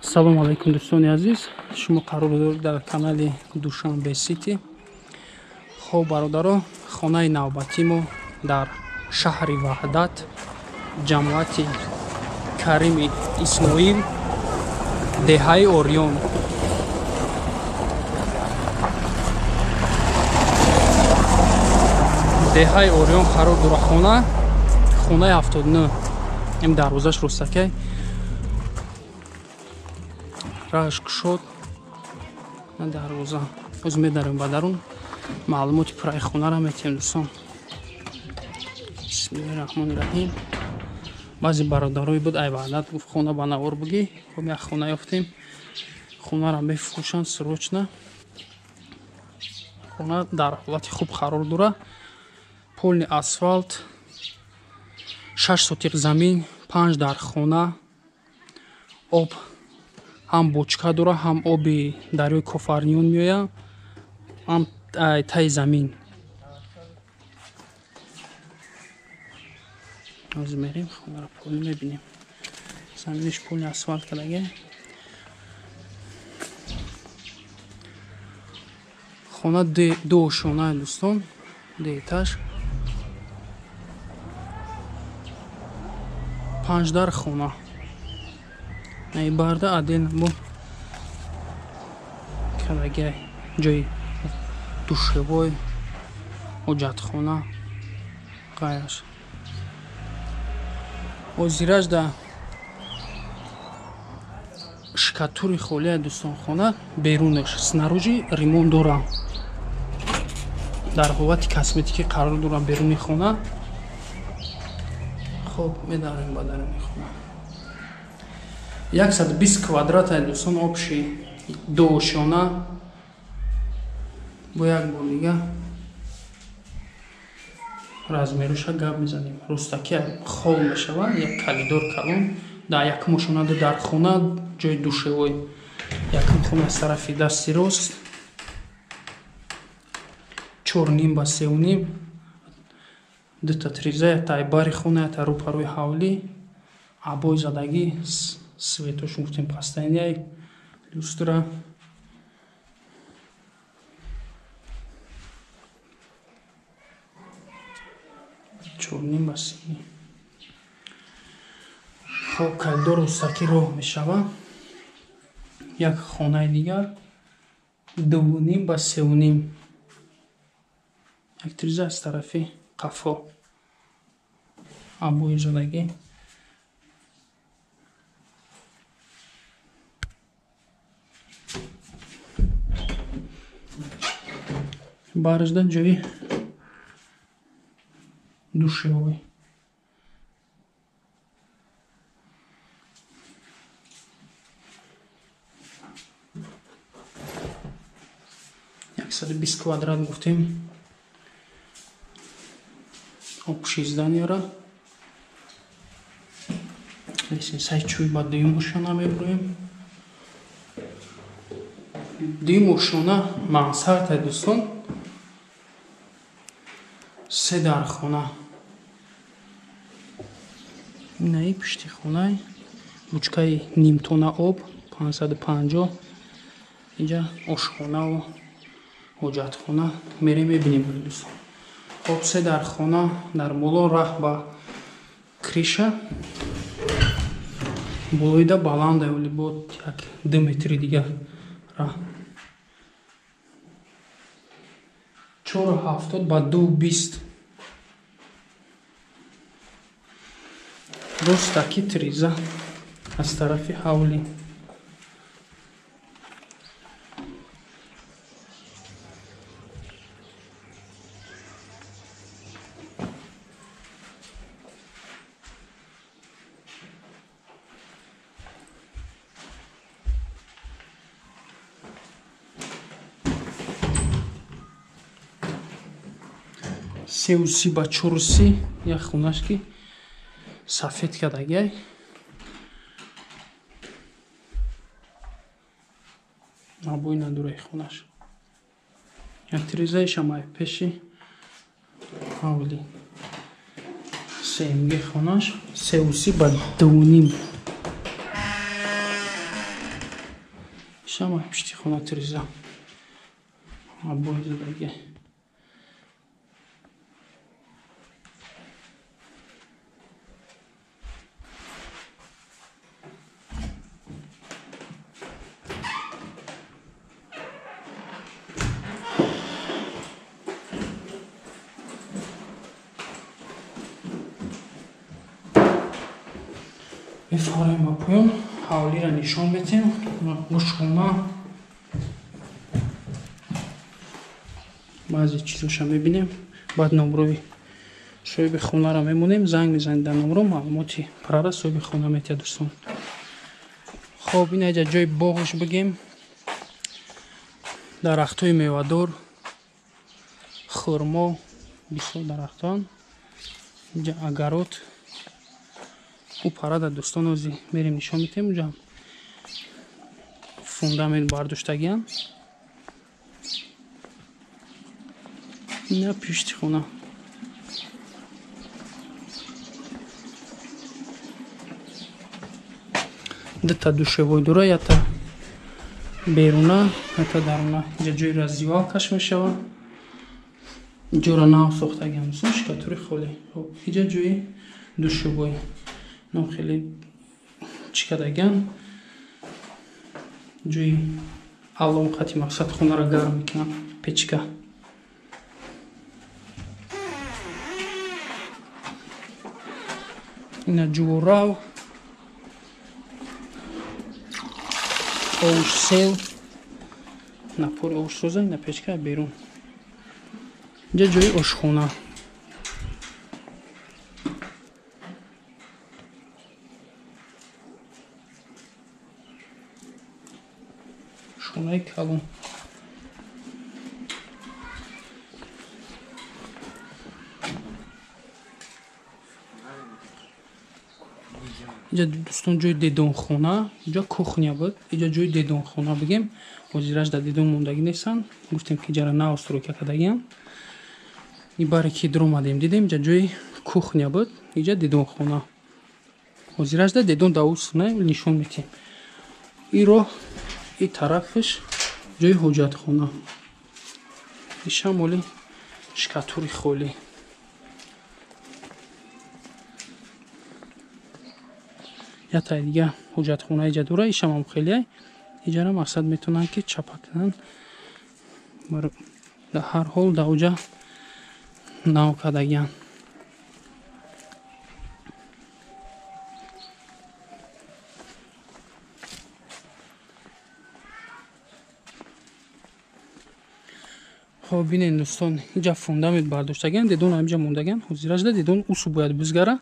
Салом алейкум, дӯстони азиз. Шумо қарор доред дар канали Душанбе Сити. Хоб, бародаро, хонаи навбатии мо дар шаҳри Ваҳдат, ҷамоати Карими Исмоил, деҳаи Ориён. Деҳаи Ориён қарор дорад хона, хонаи 79. Ин дарвозаш ростакай. Раҳаш кушод на дарвоза. Оз медарем ба дарун, маълумоти пурраи хонаро метиҳем, дӯстон. Бисмиллоҳи раҳмони раҳим. Баъзе бародарое буд, ай Ваҳдат гуфт хона ба навор бугӣ. Хоб, як хона ёфтем. Хонаро мефурӯшанд срочно. Хона дар ҳолати хуб қарор дорад. Полный асфалт, 6 сотиқ замин, 5 дар хона, об ҳам бочка дорад, ҳам оби дарёи Кофарниён меояд, ҳам таи замин. Ҳозир мерем хонаро полни мебинем. Заминаш полни асфалт кардага. Хона ду ошёна, дӯстон, ду этаж. 5 дар хона. Барда отдельно бо кардагай ҷои душевой, ҳоҷатхона, ғайраш. Ҳозираш да шикатури холия, дӯстон, хона берунаш снаружи ремонт дорам. Дар ҳолати косметикӣ қарор дорам беруни хона. Хоб, медарем ба даруни хона. 120 квадрат, дӯстон, общий ду ошёна. Бо як бор дига размеруша гап мезанем. Рустаки хол мешавад, як коридор калон. Дар якум ошёна ду дар хона, ҷои душевой. Якум хона аз тарафи дасти рост 4,5 ба 3,5, дута триза, якта бари хона, якта рӯпарӯи ҳавлӣ, абои задагӣ, светош гуфтем постоянный, люстра. 4,5 ба 3. Хоб, коридор рустакӣ роҳ мешавад. Як хонаи дигар 2,5 ба 3,5. Як триза аз тарафи қафо, абои задагӣ. Баржда ҷои душевой. 120 квадрат гуфтем. Общее зданиера. Лестницаи чӯй ба дуюм ошёна мебурем. Дуюм ошёна мансарда, дӯстон. 3 дар хона. Инаи пишти хонаи бучкаи нимтона об 550. Инҷа ошхонаву ҳоҷатхона. Мерем мебинем, дӯстон. Хоб, 3 дар хона, дар боло раҳ ба криша. Болоида баланда, вале бо як 2 метри дига раҳ. 4,70 ба 2,20. Ростаки триза аз тарафи ҳавлӣ. 3,30 ба 4,30, як хонаш ки сафед кардагай. Абои надораи хонаш. Як тризаишам ай пеши ҳавлӣ. СМГ хонаш 3,30 ба 2,5. Шама пишти хона триза. Обои задаги. Мефароем ба поён, ҳавлиро нишон метем. Гӯшхона, баъзе чизоша мебинем. Баъд номрои соҳиби хонаро мемонем, занг мезанем дар номро, маълумоти пурра соҳиби хона метиҳад дӯстон. Хоб, ин аҷа ҷои боғш бигем. Дарахтҳои мевадор, хурмо, бисёр дарахтон. Инҷа агарот. У парада дӯстон ози мерем нишон метем. Уҷа фундамент бардоштагиам. Ина пишти хона. Дута душевой дора, ята беруна, ята даруна. Инҷа ҷои раздевалкаш мешава. Ҷора нав сохтагиам дӯстон, шикатури холӣ. Хоб, инҷа ҷои душевой. Ном хеле чӣ кардагиам. Ҷои алом хати мақсад хонаро гарм мекунам, печка. Ина ҷӯрав, овушсел, напори овушсоза, ина печка берун. Инҷа ҷои ошхона. Ошхонаи калон. Инҷа дӯстон ҷои дедонхона, инҷа кухня буд, инҷа ҷои дедонхона бигем. Ҳозираш дар дедон мондагӣ нестанд. Гуфтем ки инҷара нав стройка кардагиам. Ин баре ки дуромадем дидем, инҷа ҷои кухня буд, инҷа дедонхона. Ҳозираш дар дедон давус не нишон метиҳем. Ин роҳ, ин тарафаш ҷои ҳоҷатхона. Ишам оли шкатури холӣ. Ятаи дига ҳоҷатхона иҷа дора, ишам ҳам хеле. Иҷара мақсад метавонанд ки чапа кунанд. Дар ҳар ҳол дар оҷа нав кардагианд. Хоб, бинед дӯстон, инҷа фундамент бардоштагианд, дедон ҳаминҷа мондагианд. Ҳозирашда дедон усу бояд бизгара.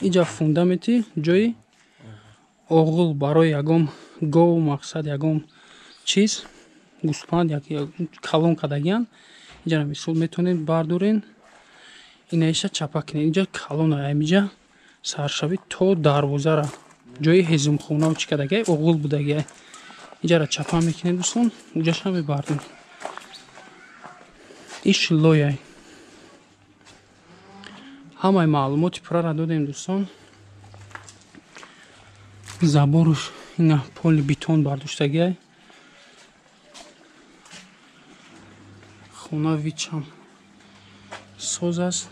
Инҷа фундаменти ҷои оғул барои ягон гов, мақсад ягон чиз, гӯспанд калон кардагианд. Инҷара мисол метавонед бардорен, инаиша чапа кунед. Инҷа калон ҳаминҷа саршавӣ то дарвозара ҷои ҳезумхонау чӣ кардагиай, оғул будагиай. Инҷара чапа мекунед дӯстон, уҷаша мебардоред. Иш лояй. Ҳамаи маълумоти пурраро додем дӯстон. Заборуш ина поли бетон бардоштагиай. Хона вичам соз аст,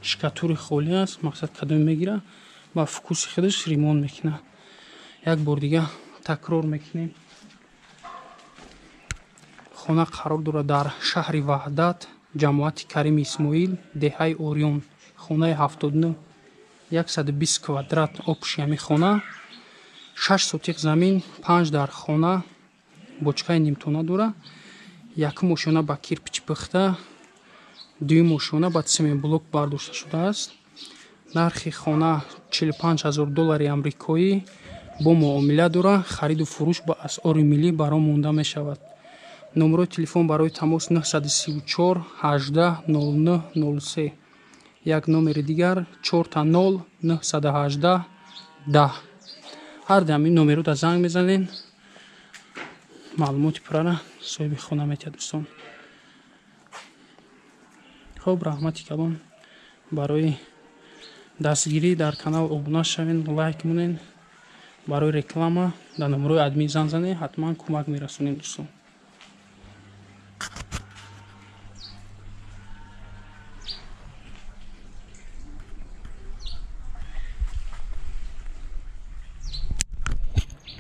шкатури холӣ аст, мақсад кадоме мегира ба фукуси худаш ремонт мекунад. Як бор дига такрор мекунем. Хона қарор дорад дар шаҳри Ваҳдат, ҷамоати Карими Исмоил, деҳаи Ориён. Хонаи 79, 120 квадрат обши ҳами хона, 6 сотиқ замин, 5 дар хона, бочкаи нимтона дора. Якум ошёна ба кирпич пухта, дуюм ошёна ба цементблок бардошта шудааст. Нархи хона 45 000 доллари амрикоӣ бо муомила дора. Хариду фурӯш ба асъори миллӣ баро монда мешавад. Номерои телефон барои тамос 934 18 09 03. Як номери дигар 4 0 918 10. Ҳар дам ин номеро да занг мезанен, маълумоти пуррара соҳиби хона метиҳад дӯстон. Хоб, раҳмати калон барои дастгирӣ. Дар канал обуна шавен, лайк монен. Барои реклама дар номерои админ занг занед, ҳатман кӯмак мерасонем, дӯстон.